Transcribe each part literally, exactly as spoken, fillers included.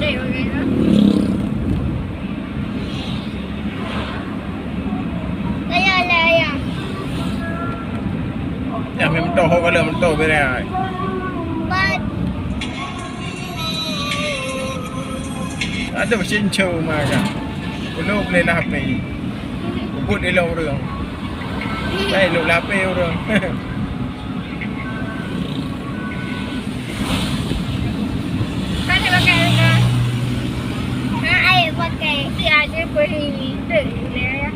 Ayah, ayah, ayah. Nyang meutoh, kalau meutoh berai. Pat. Ada mesin cu maka. Belum boleh lah H P. Ubut elok urang. Lain lok lah H P urang. Kan dia pakai juga. Ha, ai pakai. Si ada pun ni. Tu ni ya.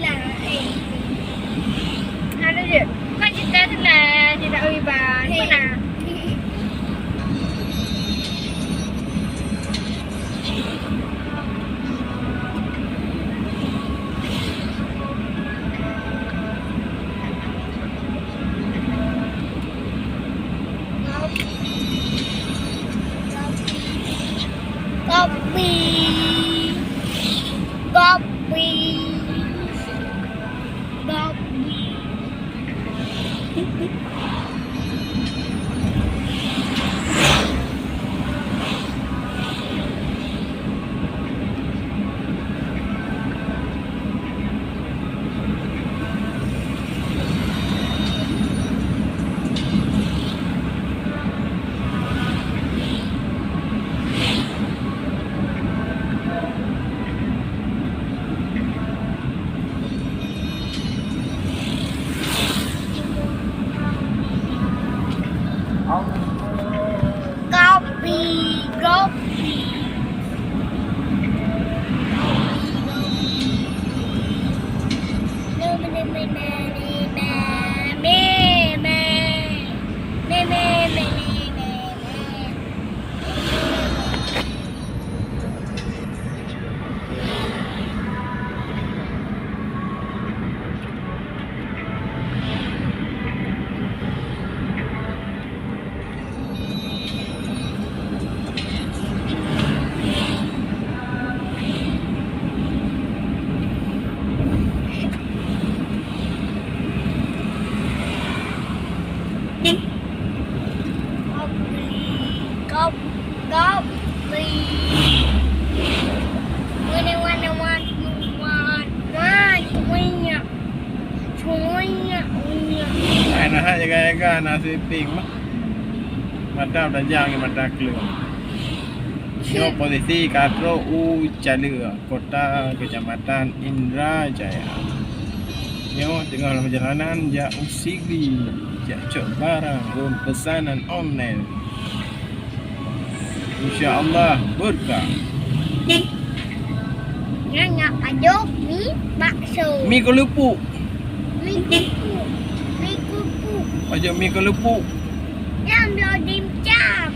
Lah, eh. Ada je. Kan kita senang, tidak riba. Senang. Kopi. Kopi. Kopi. Kopi, kopi. Kopi, kopi, kopi. Mana, mana, mana, mana, mana. Ai, na hana jaga-jaga, na sweeping mah. Mata tajang, mata kleueng. Nyoe posisi ka trok u Caleue, kota kecamatan Indra Jaya. Nyoe teungoh lam perjalanan jak u Sigli, jak cok barang lôn peusanan online. Insya Allah berkah. Nyan, nyan, ajoh mi bakso. Mi keuleupuk. Mi keuleupuk. Mi keuleupuk. Ajoh mi keuleupuk. Nyan bloe dimcum.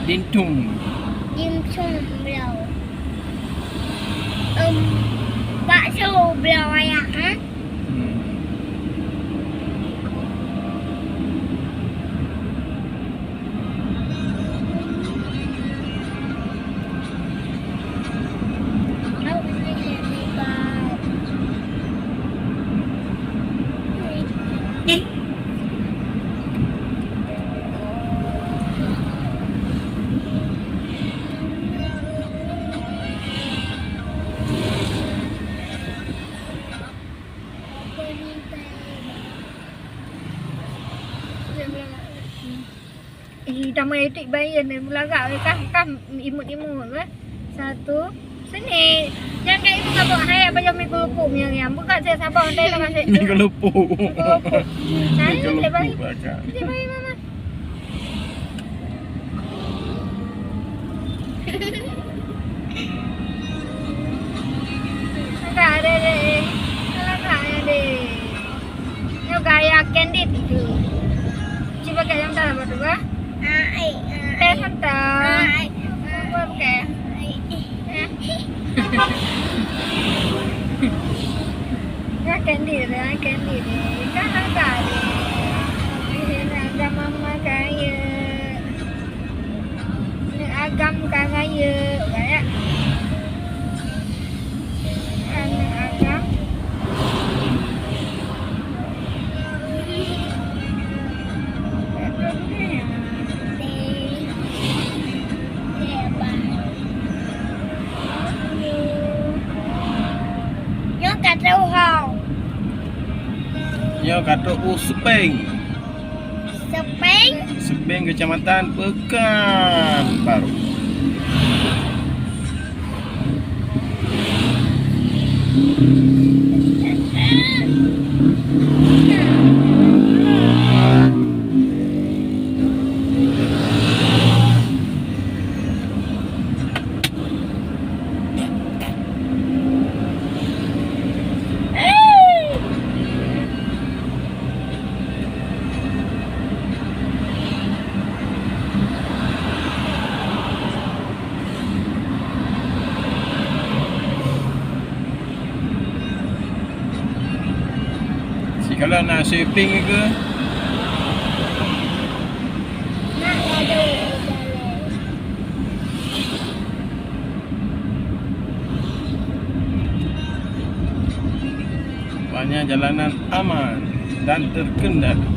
Dimtum. Dimtum bloe. Em, bakso bloe ayah, ha? Hmm. Ih, tamah etik bayeuen, meulaga weh kah, kah imut-imut weh. Satu, sini. Jangan kayak itu, nggak buat hai, apa jam minggu lupuk, yang, yang. Bukan saya sabar, nanti kita masuk. Minggu lupuk. Minggu lupuk. Saya minggu lupuk, bagi. Dia bagi mama. Agak ada deh. Agak ada deh. Nyoe gaya candid tu. Cuba kat yang dalam tu, ah. Ai, ai. Teh mantap. Ai, ai. Apa pakai? Ai. Eh? Ya, candid, ya, candid. Kan agak ada. Ini ada mama kaya. Ini agam kaya, ya. Anak agam. Nyoe ka trok u Sepeng. Sepeng? Sepeng, Kecamatan Pekanbaru. Sigohlom na sweeping ke? Rupanya jalanan aman dan terkendali.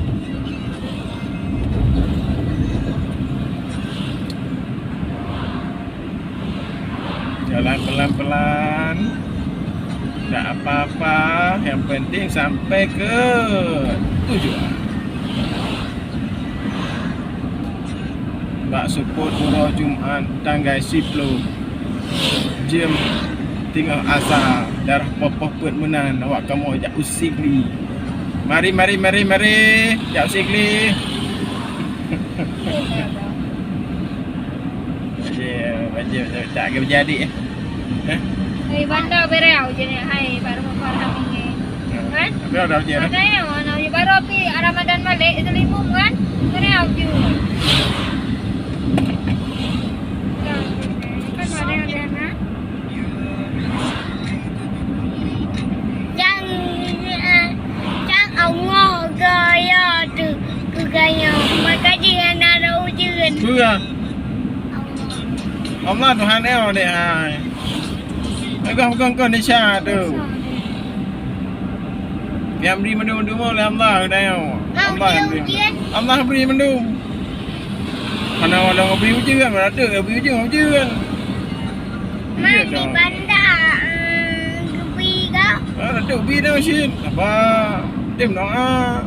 Jalan pelan-pelan, tak apa-apa, yang penting sampai ke tujuan. Bak seupôt uroe Jumat tanggai siploh, jeuem teungoh asa, darah poh-poh peuet meunan, awak kamoe jak u Sigli. Mari, mari, mari, mari, jak u Sigli. Bajèe, bajèe, bajèe, tak ke bajèe adik, eh? Hah? Hai, banda bereau je ni, hai, baru Farhan ni. Ya. Kan? Tapi ada bajèe, eh? Ada ya, mana je baru pi Ramadan balik, itu limum kan? Bereau je. Ya, kan ada yang ada, ha? Cang, cang Allah gaya tu, gaya. Maka dia nak ada ujian. Iya. Allah Tuhan eh, dek hai. Pegang-pegang kau Nisha tu. Yang beri mandum-mandum oleh Allah, dek hai. Allah yang beri. Allah beri mandum. Hana wadang bri ujeuen, radeuk bri ujeuen, ujeuen. Iya dong. Di banda, eh, geubri ka? Ah, radeuk bri dah cit. Apa? Tem doa.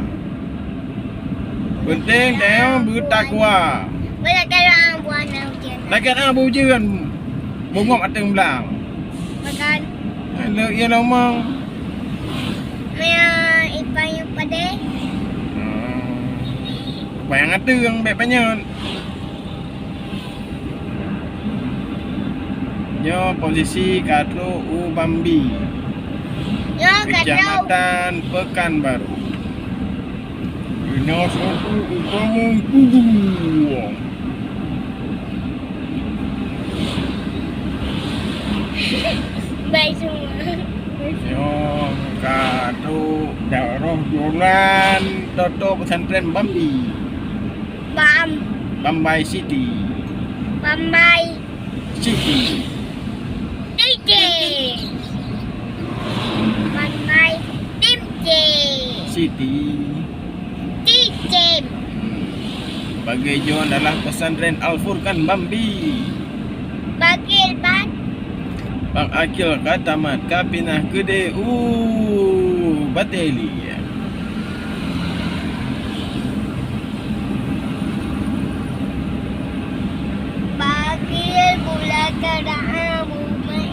Penting tayang beutakwa. Banyak tayang buah na ujeuen. Lagèe na bri ujeuen. Bungok ateueh blang. Makan. Eh, le, iya lomong. Maya ipai padé. Hmm. Bayang ateueng bèk panyöt. Nyoe posisi ka trok u Bambi. Nyoe ka trok. Kecamatan Pekanbaru. Inoe satu utama kubu. Baik semua. Nyoe ka trok daerah jalan Toto Pesantren Bambi. Bam. Bambai City. Bambai. City. City. Bambai City. City. Cicém. Bagé jih adalah Pesantren Al-Furqan Bambi. Bagé ban. Bang Akil ka tamat, ka pinah keudeh u Bateli. Bagé bulan kada bubai.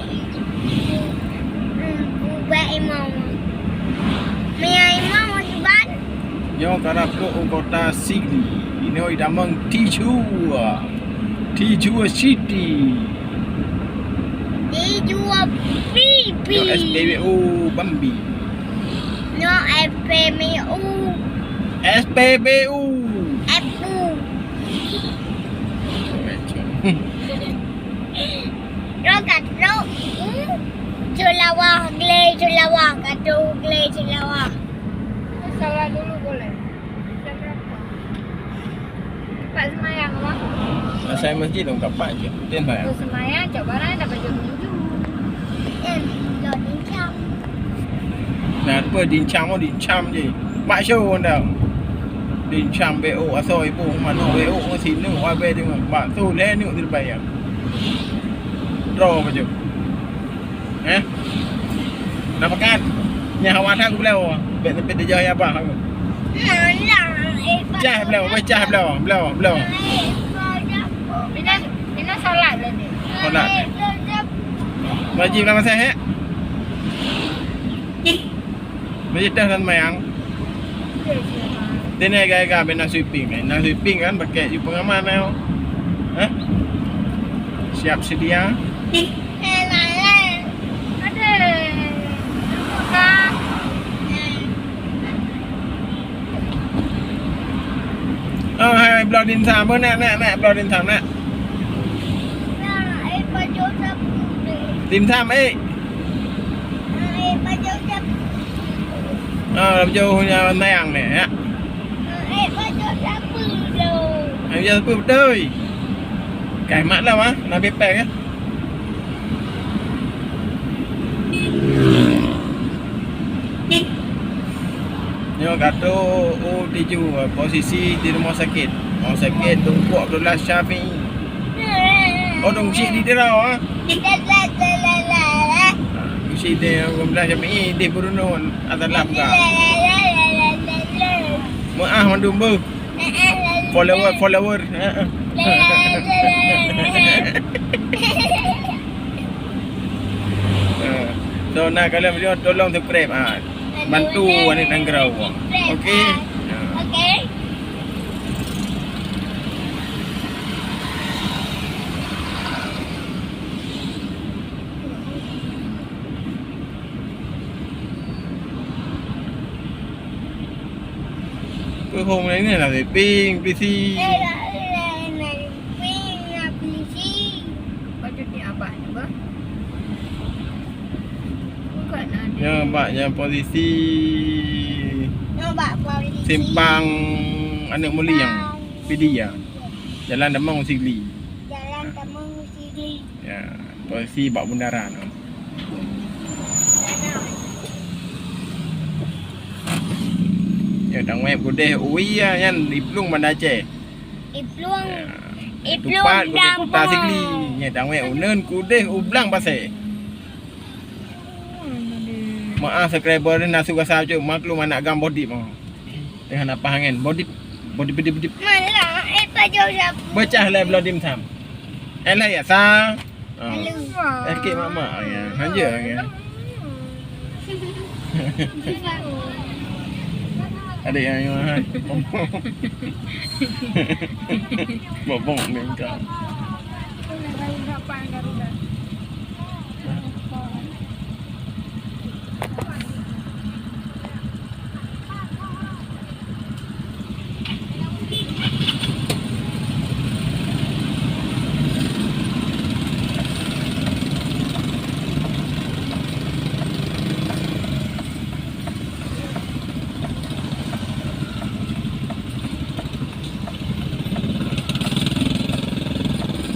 Bubai imam. Mia imam ban. Nyoe karab trok u kota Sigli. Inoe idamong Tijua. Tijua City. Tijua Pipi. Nyoe S P B U Bambi. Nyoe S P B U. S P B U. F U. Nyoe ka trok. Seulawah, glé seulawah, ka trok glé seulawah. Salat dulu boleh. Jam berapa? Pak semayang, Bang. Asai masjid dong kapak je. Ten bayang. Tu semayang, cok barang dapat jam tujuh. Em, lo dincam. Nah, apa dincam, oh, dincam je. Mak show anda. Dincam B O, asal ibu, mana B O, sini, wah, be, tengok. Bak tu, le, ni, tu bayang. Draw apa je? Eh? Nak makan? Nyan awak that aku bloe. Bèk sampai dijauh ya bah aku. Cah bloe, weh, cah bloe, bloe, bloe. Ina, ina salat lagi. Salat. Wajib lah masa, eh? Meusidang dan mayang. Teuntèe gaya-gaya bèk na sweeping, eh. Na sweeping kan pakai ju pengaman, eh. Hah? Siap sedia. Oh, hai, bloe dimsum. Oh, nak, nak, nak, bloe dimsum, nak. Dimsum, eh. Ah, pajoh nyan sayang ni, ya. Pajoh sapeue beutôi. Kai mak dah, ah, na bipeng, ya. Nyoe ka trok u Tiju, posisi di rumoh sakét. Rumoh sakét Teungku Abdullah Syafi'i. Oh, dong cit di Dira, ah. Dong cit di Abdullah Syafi'i di Brunei, Asalam ka. Meu'ah mandum beuh. Follower, follower. So, na kalau video tolong subscribe, ha. Bantu aneuk nanggroe. Okey. Ha. Okey. Keuhong laén ni lah ping, pisi. Ping, pisi. Patut ni abah cuba. Bukan ada. Nyoe bak nyan posisi. Nyoe bak posisi. Simpang Aneuk Muliang, Pidie. Jalan Damong Sigli. Jalan Damong Sigli. Ya, posisi bak bundaran. Ya, dang web gudeh ui ya nyan iplueng Banda Aceh. Iplueng. Ya. Iplueng Tupat gudeh Kuta Sigli. Ya, dang web uneun gudeh u blang pasé. Maaf subscriber na su rasa cuk maklum anak gam bodip. Teuh hana paih angén. Bodip, bodip, bodip, bodip. Mana? Eh, pajoh siap. Beucah lé bloe dimsum. Eh, lah ya, sa. Ah. Halo. Eh, kek mak-mak ya. Hanja ya. Adik yang yang hai. Bobong ni kau.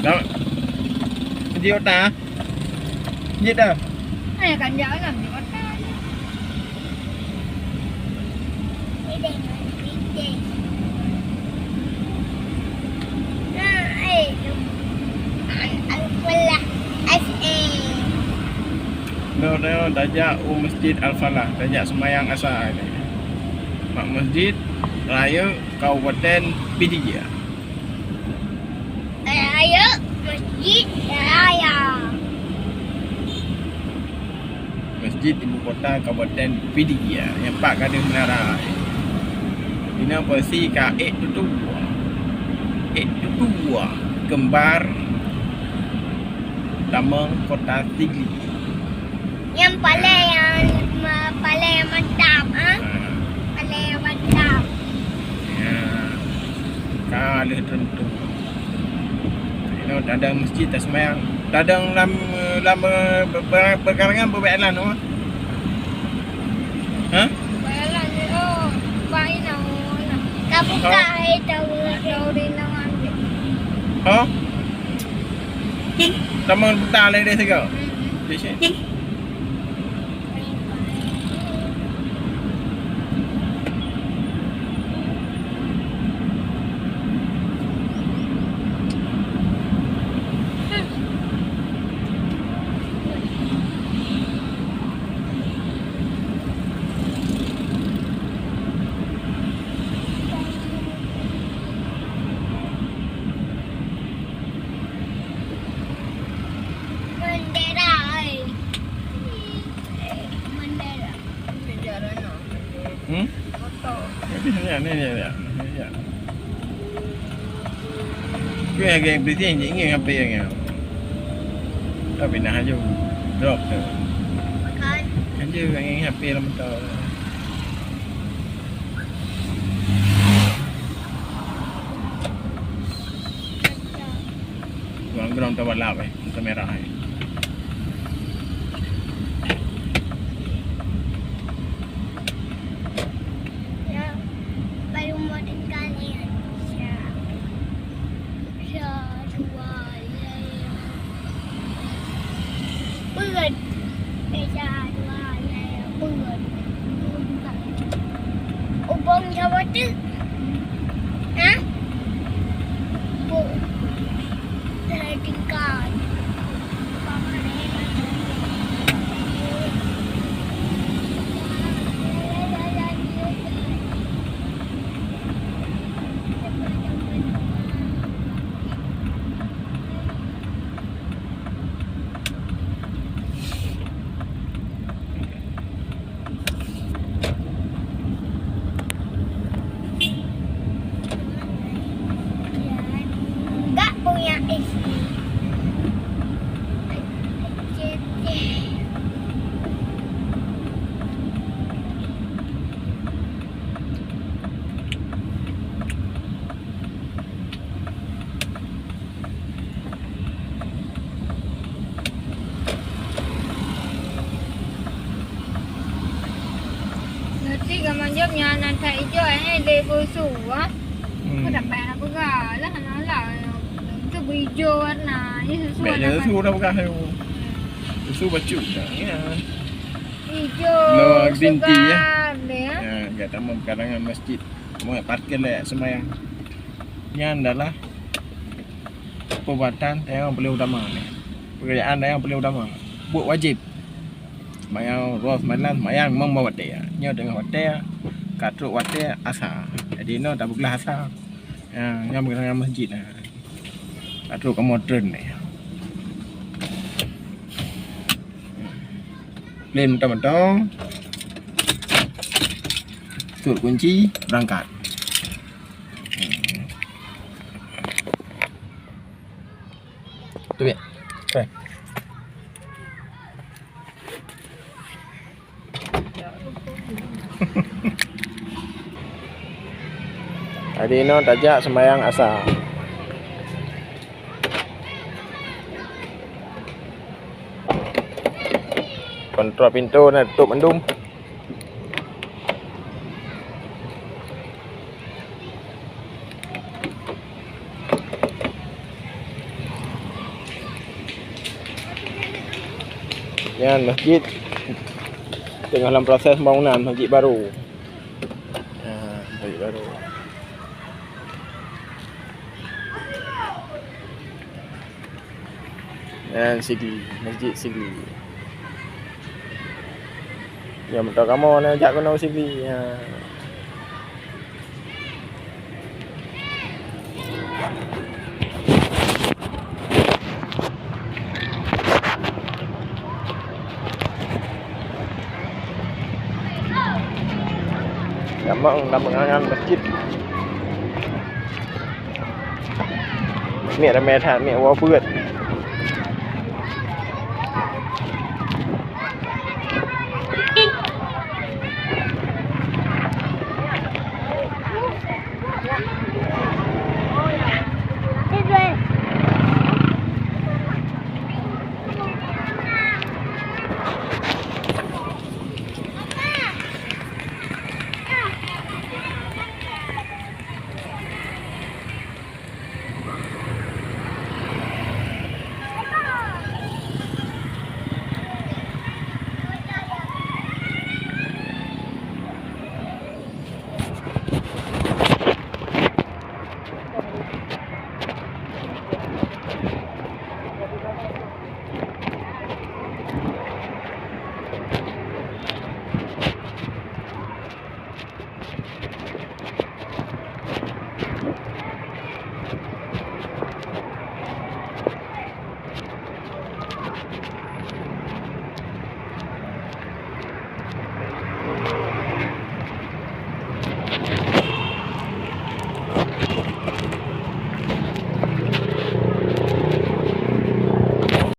Dah. Di otak. Jeuet dah. Eh, kan jalan di kota. Nyoe, nyoe tajak u Masjid Al-Falah, tajak seumayang Asa. Bak Masjid Rayeuk Kabupaten Pidie. Rayeuk Masjid Raya. Masjid ibu kota Kabupaten Pidie nyang pat ka deuh menara. Inoe posisi ka ék tutoe. Ék tutoe kembar Damong Kota Sigli. Nyang paleng nyang ma-, paleng nyang mantap, ha? Ah. Paleng nyang mantap. Ya. Ka lheueh teuntu. Inoe tadong masjid taseumayang. Tadong lam, lam, eh, pe-, pe-, pekarangan bubek lan, oh. Ha? Bubek lan, oh. Bak inoe, oh, nah. Ka buka, oh. Hai tahu. Tahu di inoe ambil. Oh? Tamong buta lé deh sigo. Hmm. Di sini. Hmm? Moto. Jadi, ya, ni, ya, ya. Ya. Tapi harga yang penting, ingin H P yang, ya. Tapi nah, haju drop tu. Makan. Haju ingin H P dalam motor. Ureueng keudroe tabalap, eh, mata merah, eh. Ya, baru mau tinggal, ya. Sya, sya, dua, ya, ya. Peuet. Sya, dua, ya, ya. Peuet. Ubong Jawa tu. Ha? Bu. Tingkat. Gak punya istri. Nanti gaman jaweueb nyan nan that ijok, eh, lé beusu, ah. Hmm. Aku dapat anak peugah lah, anak lah. Itu beuijo warna, ya, susu warna. Susu dah peugah tu. Susu bacut dah, ya. Ijo, lo green tea, ya. Segar deh, ya. Ya, jak tamong peukarangan masjid. Mau parkir lé seumayang. Nyan adalah perbuatan yang paling utama ni. Pekerjaan yang paling utama. Buet wajib. Seumayang, roh seumayang, seumayang memang watèe. Nyoe teungoh watèe, ka trok watèe asa. Jadi, nyoe tapeuglah asa. Ya, nyan peukarangan masjid. Ka trok kamoe treun ni. Pleng mantong-mantong. Tutup kunci, berangkat. Hmm. Tu, ya. Oke. Jadi, nyoe tajak sembahyang asa. Kontrol pintu na tutup mandum. Nyan masjid teungoh lam proses pembangunan, masjid baru. Ha, masjid baru. Nyan Sigli, Masjid Sigli. Ya, meutoh kamoe na jak keunoe Sigli. Ya. Gampang, gampang nyan masjid. Miet ramé that, miet woe peuet.